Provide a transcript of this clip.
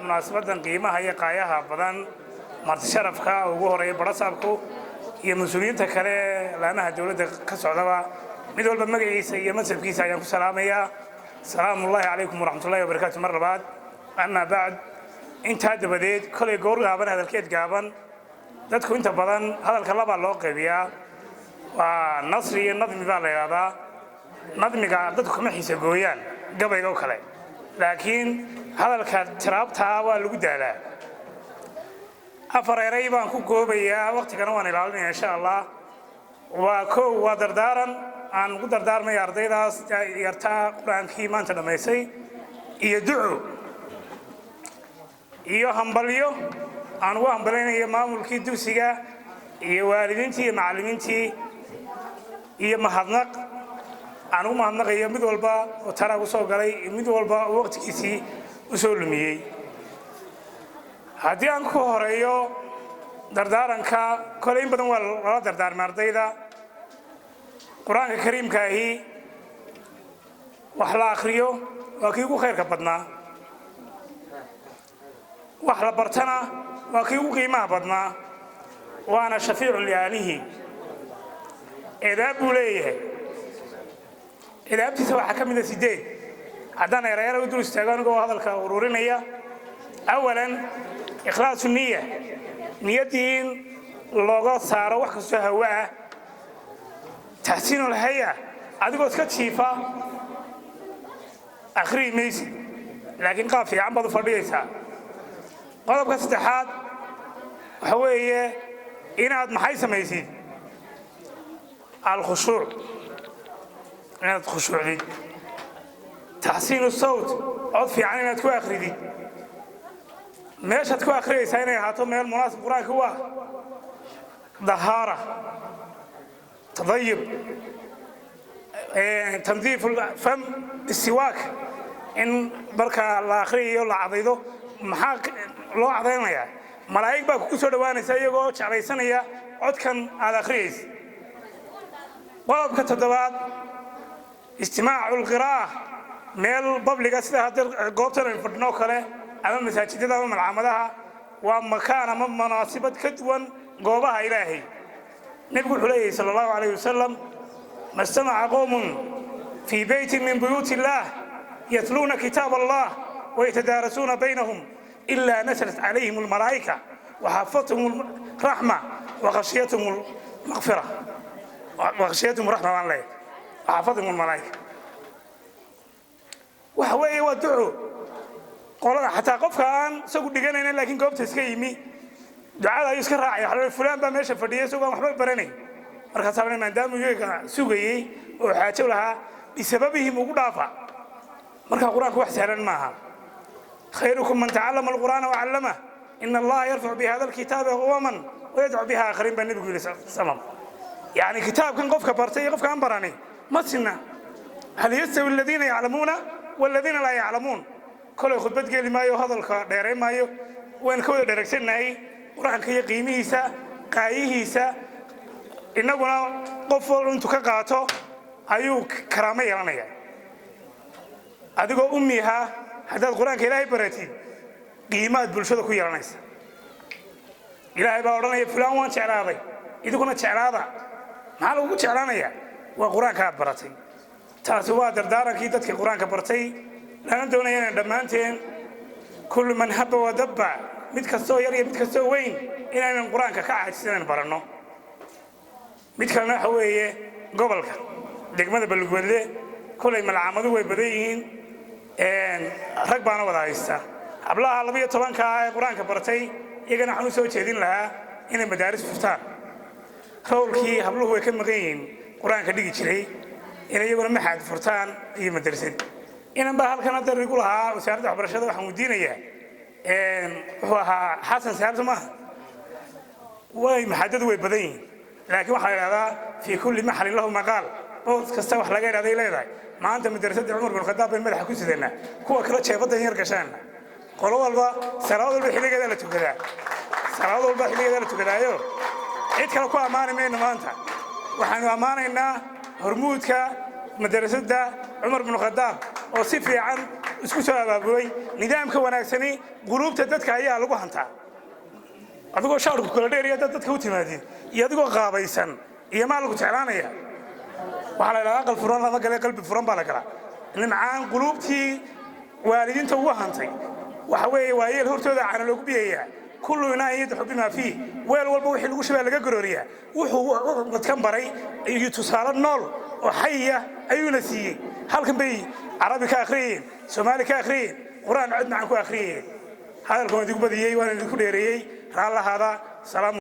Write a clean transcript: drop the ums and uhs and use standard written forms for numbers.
Munaasabadan qiimaha iyo qaayaha badan, marti sharafka ugu horeeya barasaabku iyo mas-uuliyiinta kale laamaha dowladda ka socdaba, mid walba magaciisa iyo mansabkiisa ayaan ku salaamayaa. Salaamullaahi calaykum waraxmatullahi wabarakaatu mar labaad. Amaa bacd, intaa dabadeed, kolay goor gaaban hadalkeed gaaban. Dadku inta badan hadalka labaa loo qaybiyaa, waa nasri iyo nadmi baa la yidhahdaa. Nadmiga dadku kama xiisa gooyaan, gabayga oo kale, laakiin hadalka tiraabtaa waa lagu daalaa. Afar eray baan ku goobayaa, waqtigana waan ilaalinaya insha Allah. Waa kow, waa dardaaran aan ugu dardaarmaya ardaydaas yartaa Qur-aankii maanta dhammaysay, iyo duco iyo hambalyo aan ugu hambalyaynayo maamulkii dugsiga iyo waalidiintii iyo macallimiintii, iyo mahadnaq aan ugu mahadnaqayo mid walba oo taraag u soo galay iyo mid walba oo waqtigiisii u soo lumiyey. Haddii aan ku horeeyo dardaaranka, koley in badan waa lala dardaarmay ardayda. Qur-aanka kariimkaahi wax la akhriyo waa kii ugu khayrka badnaa, wax la bartana waa kii ugu qiimaha badnaa, waana shafiicun liaalihi. Eedaab buu leeyahay, eedaabtiisa waxaa ka mida sideed. Haddaan erayara u dul istaago anigoo hadalka ururinaya: awalan, ikhlaasu niya, niyaddii in looga saaro wax kastoo hawo ah. Taxsiinul haya, adigoo iska jiifa akhriyi maysid, laakiin qaab fiican baad u fadhiyaysaa. Qodobka saddexaad waxa weeye inaad maxay samaysid? Alkhushuuc, inaad khushuucdid. Taxsiinu sawt, cod fiican inaad ku akhridid. Meeshaad ku akhriyaysaa inay ahaato meel munaasib Qur-aanka u ah. Dahaara, tadayub, tandiif fam bisiwaak, in marka la akhriyayo la cadaydo. Maxaa loo cadaynayaa? Malaa'ig baa kugu soo dhowaanaysa iyagoo jeclaysanaya codkan aad akhriyaysa. Qodobka toddobaad, istimaacu lqiraa'a meel public-ga, sida hadda goobtan aynu fadhino kale, ama masaajidada ama malcamadaha, waa makaan ama munaasibad ka duwan goobaha Ilaahay. Nebigu wuxuu leeyahy sala allahu alayh wasalam: "Ma ijtamaca qowmun fii beytin min buyuuti illaah yatluuna kitaab Allah wayatadaarasuuna baynahum ilaa nasalat calayhim almalaa'ika waxafathum raxma wakhashiyatuhum lmaqfira wakhashiyatuhum raxma" baan leeyahay, waxafathum almalaa'ika. Waxa weeye waa duco qolada, xataa qofka aan isagu dhiganayna laakiin goobta iska yimi, ducada ayuu iska raacaya. Waxa la fulaan baa meesha fadhiyay isagoo aan waxba baranayn. Markaasaa la maadaamuu iyaga sugayey oo xaajo lahaa, bisababihim ugu dhaafa. Marka Qur-aanku wax sahlan maaha. "Khayrukum man tacallama alqur'aana wacallamah, ina Allaha yarfacu bihada alkitaabi aqwaman wayadcu biha aakhariin" baa Nebigu yidhi salam. Yani kitaabkan qofka bartay iyo qofka aan barani ma sinna. "Hal yastawi aladiina yaclamuuna waladiina laa yaclamuun?" Kolay khudbad geli maayo, hadalka dheerayn maayo. Waynu ka wada dheregsannahay Qur-aanka iyo qiimihiisa, qaayihiisa. Innaguna qof wal intuu ka qaato ayuu karaamo yeelanaya. Adigoo ummiha haddaad Qur-aanka Ilaahay baratid, qiimaad bulshada ku yeelanaysa. Ilaahay baa odhanaya: "Fulaan waan jeclaaday, idinkuna jeclaada." Maxaa lagugu jeclaanaya? Waa Qur-aanka aad baratay. Taasi waa dardaarankii dadkii Qur-aanka bartay, lana doonaya inaan dhammaanteen, kullu man habba wadabba, mid kastoo yar iyo mid kastoo weyn, inaynan Qur-aanka ka caajisin, inaan baranno. Mid kalena waxa weeye gobolka degmada Balugwadle, kolay malcaamadu way badan yihiin, rag baana wada haysta. Hablaha 12-ka ee Qur-aanka bartay iyagana waxaan u soo jeedin lahaa inay madaaris furtaan. Role-kii habluhu way ka maqan yihiin Qur-aanka dhigi jiray, inay iyaguna maxaad furtaan iyo madrasad. Inan baa halkan hadda igu lahaa wasaaradda waxbarashada waxaan weydiinayaa, wuxuu ahaa Xasan Saabso maaha. Way maxaadadu way badan yihiin, laakiin waxaa la idhahdaa "fii kulli maxalin lahu maqaal", boos kasta wax laga idhahday leedahay. Maanta madrasadda Cumar bin Khadaab bayn madaxa ku sidanaa, kuwa kale jeebadan yar gashaana. Qolo walba salaad walba xilligeeda la tukadaa, salaad walba xilligeeda la tukadaayo. Cid kale ku ammaani mayno maanta, waxaanu ammaanaynaa hormuudka madrasadda Cumar bin Khadaab oo si fiican Isku soo abaabulay nidaamka wanaagsani quluubta dadka ayaa lagu hantaa. Adigoo shaarku kala dheeraya dad dadka u timaadid iyo adigoo qaabaysan iyo maa lagu jeclaanaya. Waxaa la idhahdaa aqal furan lama gale, qalbi furan baa la galaa. Nimcaan quluubtii waalidiinta ugu hantay. Waxa weeye waayeel hortooda caana loogu biyayaa. كل إناء ينضح بما فيه, weel walba wixii lagu shubaa laga garooriyaa. Wuxuu dadkan baray iyo tusaale nool oo xayiya ayuuna siiyey. Halkan bay Carabi ka akhriyeen, Soomaali ka akhriyeen, Qur-aan cod macaan ku akhriyeen. Hadalkan waan idigu badiyey, waan idinku dheereeyey, raallahaada. Salaam.